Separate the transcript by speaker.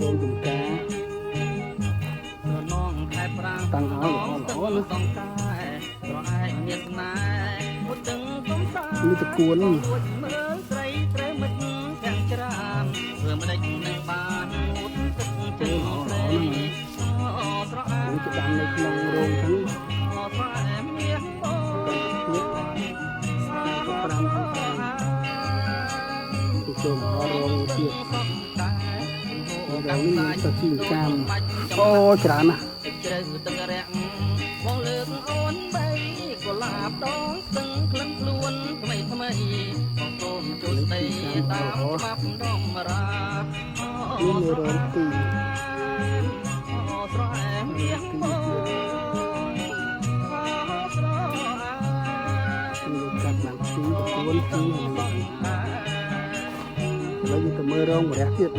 Speaker 1: រោងចំការ
Speaker 2: ត្រនងខែប្រាំង
Speaker 1: តាំងឲ្យល្អល្អណា
Speaker 2: ដងកែត្រឯងមានស្នេហ៍មុតទឹងសំសា
Speaker 1: នេះតកួន
Speaker 2: មើលស្រីត្រូវមិត្តទាំងច្រើនធ្វើមិនដេចនឹងបានមុតទឹកជើង
Speaker 1: ល្អ
Speaker 2: ស្រី
Speaker 1: ណាស់
Speaker 2: អូស្រអែ
Speaker 1: នេះគេដាំនៅក្នុងរោងហ្នឹង
Speaker 2: អូស្រអែមៀងបង
Speaker 1: 45ទៅចូលមកដល់រោងទៀតរោងនេះមានទៅជីកាមអូច្រើនណាស់
Speaker 2: ទឹកជ្រៅទឹករាក់បងលើកអូនបីកុលាបដងស្ទឹងក្លិនខ្លួនថ្មីថ្មីបងសូមជួយស្ដីតាមច្បាប់ដំរា
Speaker 1: នេះនៅរោងទី
Speaker 2: អូស្រអែមៀងបងអូស្រអែម
Speaker 1: នេះកាត់បានពីរតកួនពីរហ្នឹងឥឡូវយើងទៅមើលរោងម្រះទៀត